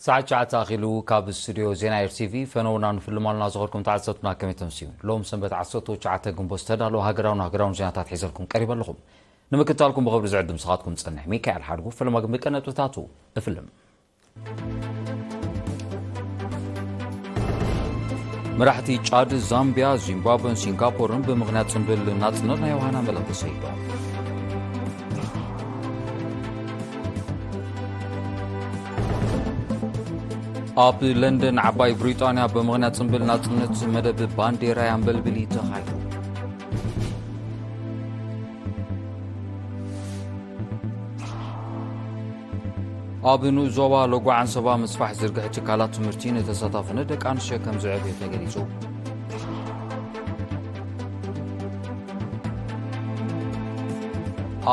ሰዓት ትሽዓተ ኣኺሉ። ካብ ስቱድዮ ዜና ኤርቲቪ ፈነውና ንፍልም ኣሉና። ዝኸርኩም ተዓዘብትና ከመይ ተምስዩ? ሎም ሰንበት ዓሰርተ ትሽዓተ ግንቦት ዝተዳለወ ሃገራውን ሃገራውን ዜናታት ሒዘልኩም ቀሪበ ኣለኹም። ንምክትታልኩም ብኽብሪ ዝዕድም ስኻትኩም ዝጸንሕ ሚካኤል ሓድጉ። ፈለማ ግን ብቀነጥብታቱ እፍልም። መራሕቲ ጫድ፣ ዛምቢያ፣ ዚምባብወን ሲንጋፖርን ብምኽንያት ጽምብል ናጽነት ናይ ዮሃና መለኸ ሰይዶም። ኣብ ለንደን ዓባይ ብሪጣንያ ብምኽንያት ጽምብል ናጽነት መደብ ባንዴራ ኣንበልብሊ ተኻይዱ። ኣብ ንኡስ ዞባ ሎጓ ዓንሰባ ምስፋሕ ዝርግሐ ትካላት ትምህርቲ ንተሳታፍነት ደቂ ኣንስትዮ ከም ዝዕብዮ ተገሊጹ።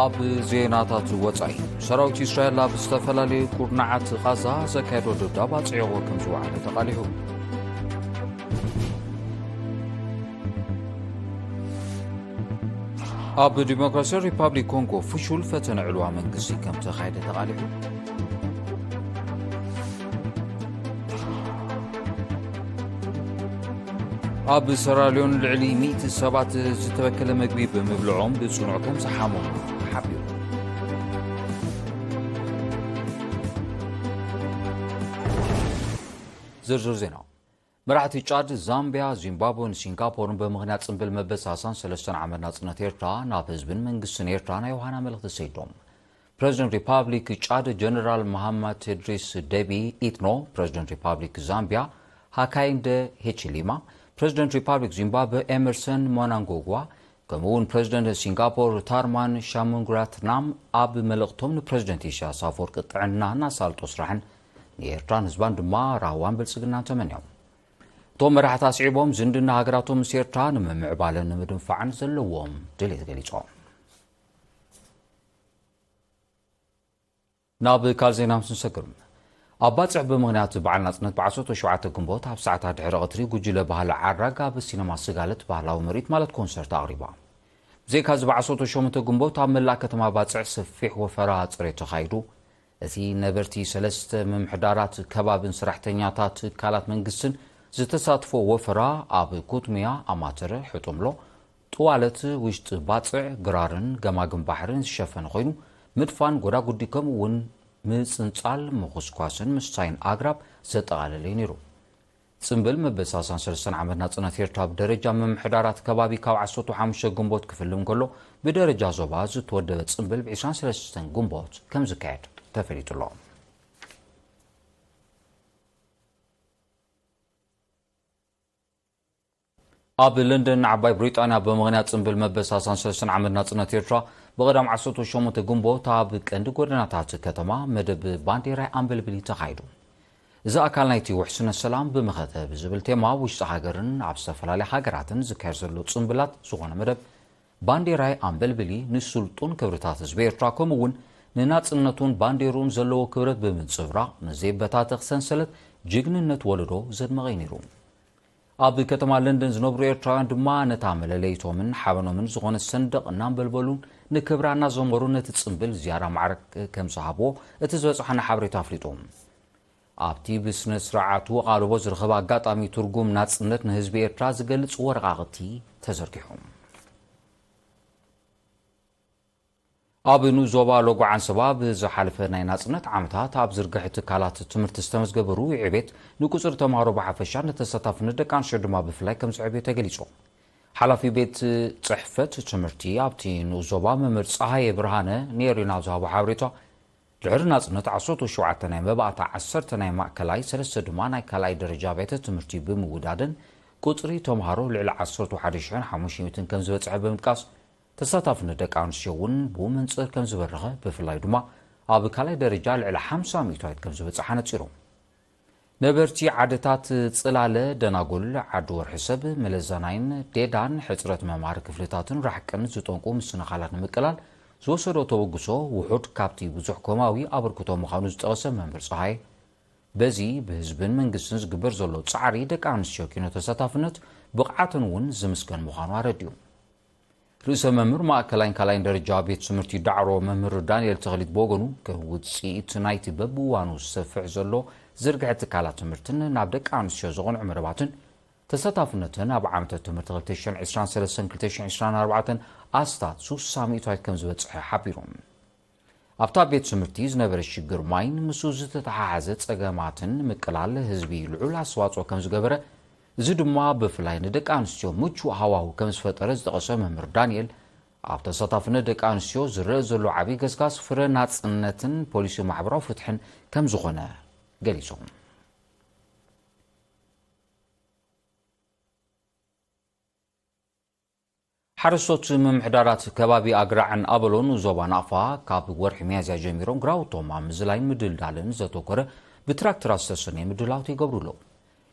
ኣብ ዜናታት ወጻኢ፣ ሰራዊት እስራኤል ኣብ ዝተፈላለዩ ኩርናዓት ቓዛ ዘካየዶ ደብዳብ ኣጽዒቑ ከም ዝወዓለ ተቓሊሑ። ኣብ ዲሞክራሲያዊ ሪፓብሊክ ኮንጎ ፍሹል ፈተነ ዕልዋ መንግስቲ ከም ተኻየደ ተቓሊሑ። ኣብ ሰራልዮን ልዕሊ ሚእቲ ሰባት ዝተበከለ መግቢ ብምብልዖም ብጽኑዕ ከም ዝሓመሙ ተሓቢሩ። ዝርዝር ዜና። መራሕቲ ጫድ፣ ዛምቢያ፣ ዚምባብወን ሲንጋፖርን ብምኽንያት ጽምብል መበሳሳን ሰለስተን ዓመት ናጽነት ኤርትራ ናብ ህዝብን መንግስትን ኤርትራ ናይ ዮሃና መልእኽቲ ሰይዶም። ፕረዚደንት ሪፓብሊክ ጫድ ጀነራል መሃማት እድሪስ ደቢ ኢትኖ፣ ፕረዚደንት ሪፓብሊክ ዛምቢያ ሃካይንደ ሄቺሊማ፣ ፕረዚደንት ሪፓብሊክ ዚምባብወ ኤመርሰን ሞናንጎጓ፣ ከምኡ እውን ፕረዚደንት ሲንጋፖር ታርማን ሻሙንግራትናም ኣብ መልእኽቶም ንፕረዚደንት ኢሳያስ ኣፈወርቂ ጥዕና እናሳልጦ ስራሕን ንኤርትራን ህዝባን ድማ ራህዋን ብልጽግናን ተመንዮም። እቶም መራሕቲ ኣስዒቦም ዝምድና ሃገራቶም ምስ ኤርትራ ንምምዕባልን ንምድንፋዕን ዘለዎም ድሌት ገሊጾም። ናብ ካልእ ዜና ምስ ንሰግር፣ ኣብ ባጽዕ ብምኽንያት በዓል ናጽነት ብ ዓሰርተ ሸውዓተ ግንቦት ኣብ ሰዓታት ድሕሪ ቀትሪ ጉጅለ ባህሊ ዓራግ ኣብ ሲነማ ስጋለት ባህላዊ ምርኢት ማለት ኮንሰርት ኣቕሪባ። ብዘይካዚ ብ ዓሰርተ ሸሞንተ ግንቦት ኣብ መላእ ከተማ ባጽዕ ሰፊሕ ወፈራ ጽሬት ተኻይዱ። እቲ ነበርቲ ሰለስተ ምምሕዳራት ከባብን ሰራሕተኛታት ትካላት መንግስትን ዝተሳትፎ ወፈራ ኣብ ኩትሚያ፣ ኣማተረ፣ ሕጡምሎ፣ ጥዋለት፣ ውሽጢ ባጽዕ፣ ግራርን ገማግም ባሕርን ዝሸፈነ ኮይኑ፣ ምድፋን፣ ጎዳጉዲ ከምኡ እውን ምጽንጻል፣ ምኹስኳስን ምስታይን ኣግራብ ዘጠቓለለ እዩ ነይሩ። ጽምብል መበል ሰላሳን ሰለስተን ዓመት ናጽነት ኤርትራ ብደረጃ ምምሕዳራት ከባቢ ካብ ዓሰርተ ሓሙሽተ ግንቦት ክፍልም ከሎ፣ ብደረጃ ዞባ ዝተወደበ ጽምብል ብ ዕስራን ሰለስተን ግንቦት ከም ዝካየድ ተፈሊጡ ኣሎ። ኣብ ለንደን ዓባይ ብሪጣንያ ብምኽንያት ጽምብል መበል ሰላሳን ሰለስተን ዓመት ናጽነት ኤርትራ ብቐዳም ዓሰርተ ሸሞንተ ግንቦት ኣብ ቀንዲ ጎደናታት ከተማ መደብ ባንዴራ ኣንበልብሊ ተኻይዱ። እዚ ኣካል ናይቲ ውሕስነት ሰላም ብመኸተ ብዝብል ቴማ ኣብ ውሽጢ ሃገርን ኣብ ዝተፈላለያ ሃገራትን ዝካየድ ዘሎ ጽምብላት ዝኾነ መደብ ባንዴራይ ኣንበልብሊ ንስልጡን ክብርታት ህዝቢ ኤርትራ ከምኡ እውን ንናጽነቱን ባንዴሩን ዘለዎ ክብረት ብምንጽብራቕ ንዘይበታተኽ ሰንሰለት ጅግንነት ወለዶ ዘድመቐ እዩ ነይሩ። ኣብ ከተማ ለንደን ዝነብሩ ኤርትራውያን ድማ ነታ መለለይቶምን ሓበኖምን ዝኾነ ሰንደቕ እናንበልበሉን ንክብራ እናዘመሩን ነቲ ጽምብል ዝያዳ ማዕረ ከም ዝሃብዎ እቲ ዝበጽሓና ሓበሬታ ኣፍሊጡ። ኣብቲ ብስነ ስርዓቱ ኣቓልቦ ዝረኸበ ኣጋጣሚ ትርጉም ናጽነት ንህዝቢ ኤርትራ ዝገልጽ ወረቓቕቲ ተዘርጊሑ። ኣብ ንኡስ ዞባ ሎጎ ዓንሰባ ብዝሓለፈ ናይ ናጽነት ዓመታት ኣብ ዝርግሐ ትካላት ትምህርቲ ዝተመዝገበ ርኡይ ዕቤት ንቁጽሪ ተምሃሮ ብሓፈሻ ንተሳታፍነት ደቂ ኣንስትዮ ድማ ብፍላይ ከም ዘዕብዮ ተገሊጹ። ሓላፊ ቤት ጽሕፈት ትምህርቲ ኣብቲ ንኡስ ዞባ መምህር ጸሃየ ብርሃነ ንኤሪና ዝሃቦ ሓበሬታ፣ ድሕሪ ናጽነት ዓሰርተ ሸውዓተ ናይ መባእታ ዓሰርተ ናይ ማእከላይ ሰለስተ ድማ ናይ ካልኣይ ደረጃ ኣብያተ ትምህርቲ ብምውዳደን ቁጽሪ ተምሃሮ ልዕሊ ዓሰርተ ሓደ ሽሕን ሓሙሽተ ሚእትን ከም ዝበጽሐ ብምጥቃስ፣ ተሳታፍነት ደቂ ኣንስትዮ እውን ብኡ መንጽር ከም ዝበረኸ፣ ብፍላይ ድማ ኣብ ካልኣይ ደረጃ ልዕሊ ሓምሳ ሚእታዊት ከም ዝበጽሓ ነጺሩ። ነበርቲ ዓድታት ጽላለ፣ ደናጉል፣ ዓዲ ወርሒ ሰብ፣ መለዛናይን ዴዳን ሕጽረት መምሃሪ ክፍልታትን ራሕቅን ዝጠንቁ ምስንኻላት ንምቅላል ዝወሰዶ ተበግሶ ውሑድ ካብቲ ብዙሕ ኮማዊ ኣበርክቶ ምዃኑ ዝጠቐሰ መምህር ጸሃየ፣ በዚ ብህዝብን መንግስትን ዝግበር ዘሎ ጻዕሪ ደቂ ኣንስትዮ ኪኖ ተሳታፍነት ብቕዓተን እውን ዝምስገን ምዃኑ ኣረዲኡ። ርእሰ መምህር ማእከላይን ካልኣይን ደረጃ ቤት ትምህርቲ ዳዕሮ መምህር ዳንኤል ተኽሊት ብወገኑ፣ ከም ውጽኢት ናይቲ በብእዋኑ ዝሰፍሕ ዘሎ ዝርግሐ ትካላት ትምህርትን ናብ ደቂ ኣንስትዮ ዘቕንዑ መደባትን ተሳታፍነተን ኣብ ዓመተ ትምህርቲ ክልተ ሽሕን ዕስራን ሰለስተን ክልተ ሽሕን ዕስራን ኣርባዕተን ኣስታት ሱሳ ሚእታዊት ከም ዝበጽሐ ሓቢሩ። ኣብታ ቤት ትምህርቲ ዝነበረ ሽግር ማይን ምስኡ ዝተተሓሓዘ ጸገማትን ምቅላል ህዝቢ ልዑል ኣስተዋጽኦ ከም ዝገበረ፣ እዚ ድማ ብፍላይ ንደቂ ኣንስትዮ ምቹእ ሃዋሁ ከም ዝፈጠረ ዝጠቐሰ መምህር ዳንኤል፣ ኣብ ተሳታፍነት ደቂ ኣንስትዮ ዝረአ ዘሎ ዓብዪ ገስጋስ ፍረ ናጽነትን ፖሊሲ ማሕበራዊ ፍትሕን ከም ዝኾነ ገሊጹ። ሓረስቶት ምምሕዳራት ከባቢ ኣግራዕን ኣበሎን ዞባ ናቕፋ ካብ ወርሒ ሚያዝያ ጀሚሮም ግራውቶም ኣብ ምዝላይን ምድልዳልን ዘተኮረ ብትራክተራት ዝተሰነየ ምድላውቲ ይገብሩ ኣለዉ።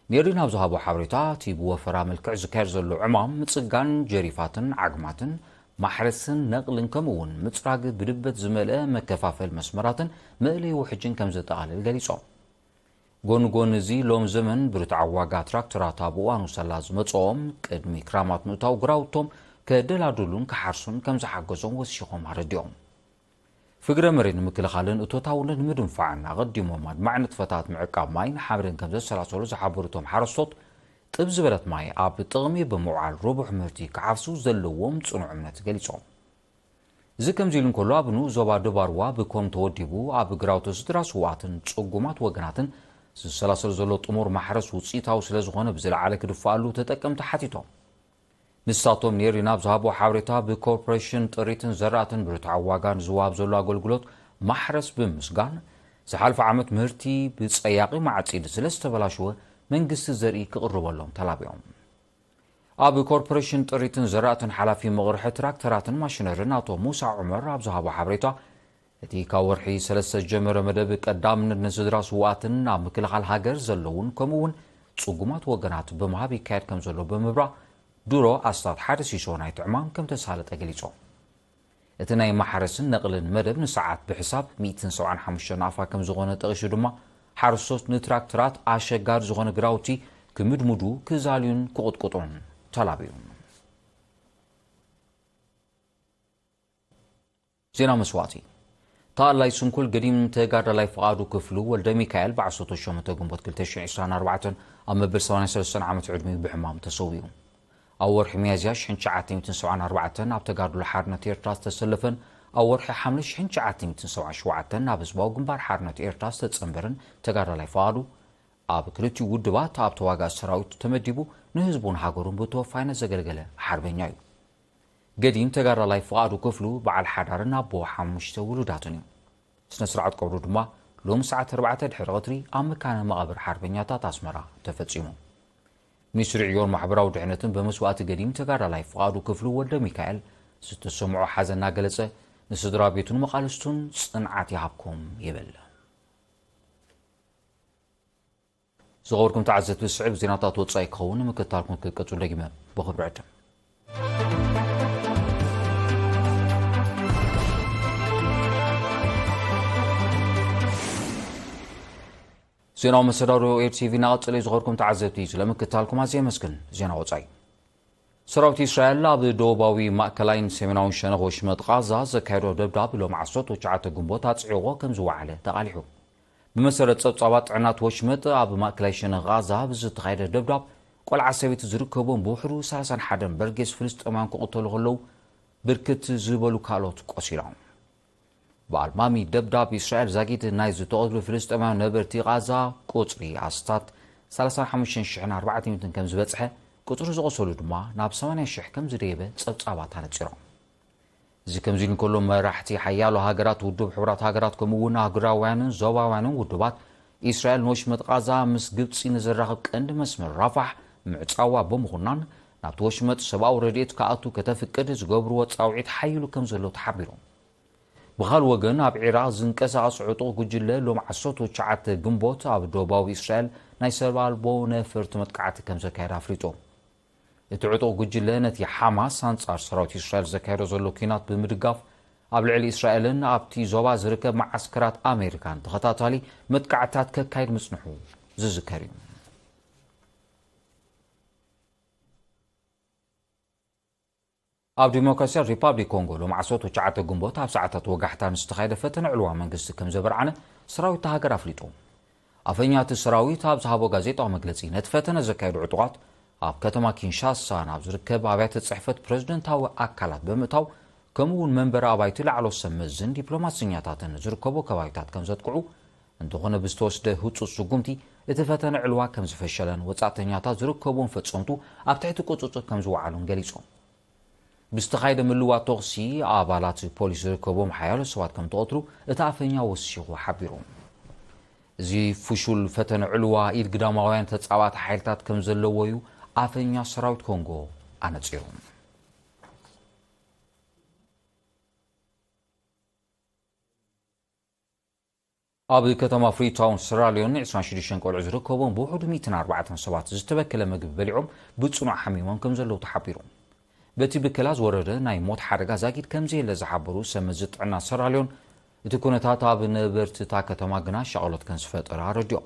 ኔሪ ናብ ዝሃቦ ሓበሬታ፣ እቲ ብወፈራ መልክዕ ዝካየድ ዘሎ ዕማም ምጽጋን ጀሪፋትን ዓግማትን ማሕረስን ነቕልን ከምኡ እውን ምጽራግ ብድበት ዝመልአ መከፋፈል መስመራትን መእለዪ ውሕጅን ከም ዘጠቓልል ገሊጾም። ጎኒ ጎኒ እዚ ሎም ዘመን ብርቱዓዊ ዋጋ ትራክተራት ኣብ እዋኑ ሰላ ዝመጽኦም ቅድሚ ክራማት ምእታው ግራውቶም ከደላድሉን ክሓርሱን ከም ዝሓገዞም ወሲኾም ኣረዲኦም። ፍግረ መሬት ንምክልኻልን እቶታውነት ንምድንፋዕን ኣቐዲሞም ኣድማዒ ንጥፈታት ምዕቃብ ማይን ሓመድን ከም ዘሰላሰሉ ዝሓበሩ እቶም ሓረስቶት፣ ጥብ ዝበለት ማይ ኣብ ጥቕሚ ብምውዓል ርቡሕ ምህርቲ ክሓፍሱ ዘለዎም ጽኑዕ እምነት ገሊጾም። እዚ ከምዚ ኢሉ እንከሎ፣ ኣብ ንኡስ ዞባ ደባርዋ ብኮም ተወዲቡ ኣብ ግራውቲ ስድራ ስውኣትን ጽጉማት ወገናትን ዝሰላሰል ዘሎ ጥሙር ማሕረስ ውጽኢታዊ ስለ ዝኾነ ብዝለዓለ ክድፍኣሉ ተጠቀምቲ ሓቲቶም። ንሳቶም ኔሪ ናብ ዝሃቦ ሓበሬታ፣ ብኮርፖሬሽን ጥሪትን ዘራእትን ብርቱዓዊ ዋጋ ንዝወሃብ ዘሎ ኣገልግሎት ማሕረስ ብምስጋን፣ ዝሓለፈ ዓመት ምህርቲ ብጸያቒ ማዕጺድ ስለ ዝተበላሸወ መንግስቲ ዘርኢ ክቕርበሎም ተላቢዮም። ኣብ ኮርፖሬሽን ጥሪትን ዘራእትን ሓላፊ መቕርሒ ትራክተራትን ማሽነርን ኣቶ ሙሳ ዑመር ኣብ ዝሃቦ ሓበሬታ፣ እቲ ካብ ወርሒ ሰለስተ ዝጀመረ መደብ ቀዳምነት ንስድራ ስውኣትን ኣብ ምክልኻል ሃገር ዘለውን ከምኡ እውን ጽጉማት ወገናት ብምሃብ ይካየድ ከም ዘሎ ብምብራቕ፣ ድሮ ኣስታት ሓደ ሲሶ ናይቲ ዕማም ከም ተሳለጠ ገሊጾም። እቲ ናይ ማሕረስን ነቕልን መደብ ንሰዓት ብሕሳብ ሚእትን ሰብዓን ሓሙሽተን ኣፋ ከም ዝኾነ ጠቒሱ ድማ፣ ሓረስቶት ንትራክተራት ኣሸጋሪ ዝኾነ ግራውቲ ክምድምዱ፣ ክዛልዩን ክቕጥቅጡን ተላብዩ። ዜና መስዋእቲ። ተኣላይ ስንኩል ገዲም ተጋዳላይ ፍቓዱ ክፍሉ ወልደ ሚካኤል ብዓሰርተ ሸሞንተ ግንቦት ክልተ ሽሕን ዕስራን ኣርባዕተን ኣብ መበል ሰማንያን ሰለስተን ዓመት ዕድሚኡ ብሕማም ተሰዊኡ። ኣብ ወርሒ ሚያዝያ ሽሕን ትሽዓተ ሚእትን ሰብዓን ኣርባዕተን ኣብ ተጋድሎ ሓርነት ኤርትራ ዝተሰለፈን ኣብ ወርሒ ሓምለ ሽሕን ትሽዓተ ሚእትን ሰብዓን ሸውዓተን ናብ ህዝባዊ ግንባር ሓርነት ኤርትራ ዝተጸንበረን ተጋዳላይ ፍቓዱ፣ ኣብ ክልቲኡ ውድባት ኣብ ተዋጋኢ ሰራዊት ተመዲቡ ንህዝቡን ሃገሩን ብተወፋይነት ዘገልገለ ሓርበኛ እዩ። ገዲም ተጋዳላይ ፍቓዱ ክፍሉ በዓል ሓዳርን ኣቦ ሓሙሽተ ውሉዳትን እዩ። ስነ ስርዓት ቀብሩ ድማ ሎሚ ሰዓት ኣርባዕተ ድሕሪ ቀትሪ ኣብ መካነ መቓብር ሓርበኛታት ኣስመራ ተፈጺሙ። ሚኒስትሪ ዕዮን ማሕበራዊ ድሕነትን ብመስዋእቲ ገዲም ተጋዳላይ ፍቓዱ ክፍሉ ወልደ ሚካኤል ዝተሰምዖ ሓዘን እናገለጸ፣ ንስድራ ቤቱን መቓልስቱን ጽንዓት ይሃብኩም ይብል። ዝኸበርኩም ተዓዘብቲ፣ ዝስዕብ ዜናታት ወጻኢ ክኸውን ምክትታልኩም ክቅጽሉ ደጊመ ብኽብሪ ዕድም። ዜናዊ መሰዳድኦ ኤር ቲቪ እናቐጸለ እዩ። ዝኸበርኩም ተዓዘብቲ፣ ስለምክትታልኩም ኣዝየ የመስግን። ዜና ወጻኢ። ሰራዊት እስራኤል ኣብ ደቡባዊ ማእከላይን ሰሜናውን ሸነኽ ወሽመጥ ቓዛ ዘካየዶ ደብዳብ ሎም ዓሰርተ ትሽዓተ ግንቦት ኣጽዒቑዎ ከም ዝወዓለ ተቓሊሑ። ብመሰረት ጸብጻባት ጥዕናት ወሽመጥ፣ ኣብ ማእከላይ ሸነኽ ቓዛ ብዝተኻየደ ደብዳብ ቆልዓ ሰበይቲ ዝርከቦም ብውሕዱ ሰላሳን ሓደን በርጌስ ፍልስጤማውያን ክቕተሉ ከለዉ፣ ብርክት ዝበሉ ካልኦት ቆሲሎም። ብኣልማሚ ደብዳብ እስራኤል ዛጊት ናይ ዝተቐትሉ ፍልስጤማውያን ነበርቲ ቓዛ ቁጽሪ ኣስታት ሰላሳን ሓሙሽተን ሽሕን ኣርባዕተ ሚእትን ከም ዝበጽሐ፣ ቁጽሪ ዝቖሰሉ ድማ ናብ ሰማንያ ሽሕ ከም ዝደየበ ጸብጻባት ኣነጺሮም። እዚ ከምዚ ኢሉ እንከሎ፣ መራሕቲ ሓያሎ ሃገራት፣ ውድብ ሕቡራት ሃገራት፣ ከምኡ እውን ኣህጉራውያንን ዞባውያንን ውድባት፣ እስራኤል ንወሽመጥ ቓዛ ምስ ግብጺ ንዘራኽብ ቀንዲ መስመር ራፋሕ ምዕጻዋ ብምኹናን፣ ናብቲ ወሽመጥ ሰብኣዊ ረድኤት ክኣቱ ከተፍቅድ ዝገብርዎ ጻውዒት ሓይሉ ከም ዘሎ ተሓቢሩ። ብኻልእ ወገን፣ ኣብ ዒራቕ ዝንቀሳቐስ ዕጡቕ ጉጅለ ሎም ዓሰርተ ትሽዓተ ግንቦት ኣብ ደቡባዊ እስራኤል ናይ ሰብ ኣልቦ ነፈርቲ መጥቃዕቲ ከም ዘካየደ ኣፍሊጡ። እቲ ዕጡቕ ጉጅለ ነቲ ሓማስ ኣንጻር ሰራዊት እስራኤል ዘካየዶ ዘሎ ኲናት ብምድጋፍ፣ ኣብ ልዕሊ እስራኤልን ኣብቲ ዞባ ዝርከብ መዓስከራት ኣሜሪካን ተኸታታሊ መጥቃዕትታት ከካይድ ምጽንሑ ዝዝከር እዩ። ኣብ ዲሞክራሲያዊ ሪፓብሊክ ኮንጎ ሎም ዓሰርተ ትሽዓተ ግንቦት ኣብ ሰዓታት ወጋሕታ ንዝተኻየደ ፈተነ ዕልዋ መንግስቲ ከም ዘበርዓነ ሰራዊት እታ ሃገር ኣፍሊጡ። ኣፈኛ እቲ ሰራዊት ኣብ ዝሃቦ ጋዜጣዊ መግለጺ፣ ነቲ ፈተነ ዘካየዱ ዕጡቓት ኣብ ከተማ ኪንሻሳ ናብ ዝርከብ ኣብያተ ጽሕፈት ፕሬዝደንታዊ ኣካላት ብምእታው፣ ከምኡ እውን መንበሪ ኣባይቲ ላዕለዎት ሰብ መዝን ዲፕሎማሰኛታትን ዝርከቦ ከባቢታት ከም ዘጥቅዑ፣ እንተኾነ ብዝተወስደ ህጹጽ ስጉምቲ እቲ ፈተነ ዕልዋ ከም ዝፈሸለን ወጻእተኛታት ዝርከብዎም ፈጸምቱ ኣብ ትሕቲ ቁጽጽር ከም ዝወዓሉን ገሊጾም። ብዝተኻየደ ምልዋጥ ተኹሲ ኣባላት ፖሊስ ዝርከብዎም ሓያሎ ሰባት ከም ተቐትሉ እቲ ኣፈኛ ወሲኹ ሓቢሩ። እዚ ፍሹል ፈተነ ዕልዋ ኢድ ግዳማውያን ተጻባእቲ ሓይልታት ከም ዘለዎ እዩ ኣፈኛ ሰራዊት ኮንጎ ኣነጺሩ። ኣብ ከተማ ፍሪታውን ሰራልዮን ዕስራን ሽዱሽተን ቆልዑ ዝርከቦም ብውሕዱ ሚእትን ኣርባዕተን ሰባት ዝተበከለ ምግቢ በሊዖም ብጽኑዕ ሓሚሞም ከም ዘለዉ ተሓቢሩ። በቲ ብከላ ዝወረደ ናይ ሞት ሓደጋ ዛጊድ ከም ዘየለ ዝሓበሩ ሰብ መዚ ጥዕና ሰራልዮን፣ እቲ ኩነታት ኣብ ነበርቲ እታ ከተማ ግና ሻቕሎት ከም ዝፈጠረ ኣረዲኦም።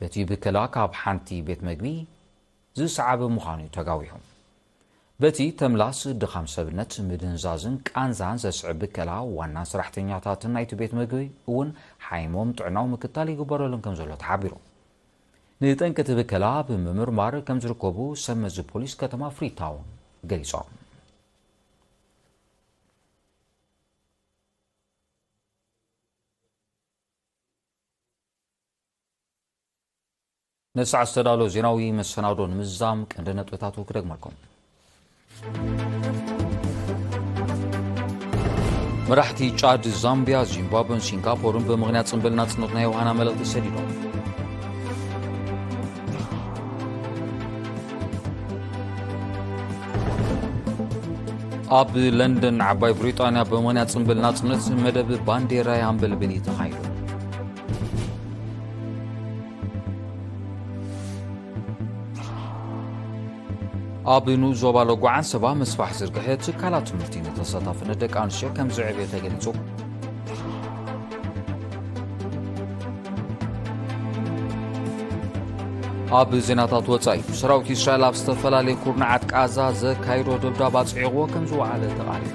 በቲ ብከላ ካብ ሓንቲ ቤት መግቢ ዝሰዓበ ምዃኑ እዩ ተጋዊሑ። በቲ ተምላስ ድኻም ሰብነት፣ ምድንዛዝን ቃንዛን ዘስዕብ ብከላ፣ ዋና ሰራሕተኛታትን ናይቲ ቤት መግቢ እውን ሓይሞም ጥዕናዊ ምክትታል ይግበረሎም ከም ዘሎ ተሓቢሩ። ንጠንቂ እቲ ብከላ ብምምርማር ከም ዝርከቡ ሰብ መዚ ፖሊስ ከተማ ፍሪታውን ገሊጾም። ነቲ ሰዓት ዝተዳሎ ዜናዊ መሰናዶ ንምዝዛም ቀንዲ ነጥብታቱ ክደግመልኩም። መራሕቲ ጫድ፣ ዛምቢያ፣ ዚምባብወን ሲንጋፖርን ብምኽንያት ጽምብል ናጽነት ናይ ዮሃና መልእኽቲ ሰዲዶም። ኣብ ለንደን ዓባይ ብሪጣንያ ብምኽንያት ጽምብል ናጽነት መደብ ባንዴራይ ኣምበልብኒ ተኻይዱ። ኣብ ንኡስ ዞባ ሎጓ ዓንሰባ ምስፋሕ ዝርግሐ ትካላት ትምህርቲ ንተሳታፍነት ደቂ ኣንስትዮ ከም ዘዕብዮ ተገሊጹ። ኣብ ዜናታት ወጻኢ፣ ሰራዊት እስራኤል ኣብ ዝተፈላለዩ ኩርናዓት ቃዛ ዘካይዶ ደብዳብ ኣጽዒቕዎ ከም ዝወዓለ ተቓሊሑ።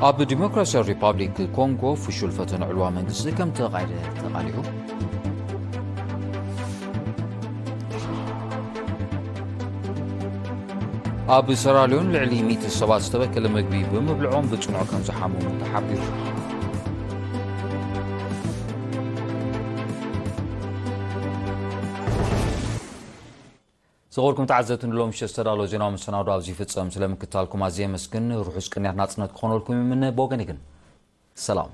ኣብ ዲሞክራሲያዊ ሪፓብሊክ ኮንጎ ፍሹል ፈተነ ዕልዋ መንግስቲ ከም ተኻየደ ተቓሊዑ። ኣብ ሰራልዮን ልዕሊ ሚእቲ ሰባት ዝተበከለ ምግቢ ብምብልዖም ብጽኑዕ ከም ዝሓመሙ ተሓቢሩ። ዝኸበርኩም ተዓዘብቲ፣ ንሎሚ ምሸት ዝተዳለወ ዜናዊ መሰናዶ ኣብዚ ይፍጸም። ስለ ምክትታልኩም ኣዝየ የመስግን። ርሑስ ቅንያት ናጽነት ክኾነልኩም ይምነ። ብወገነይ ግን ሰላም።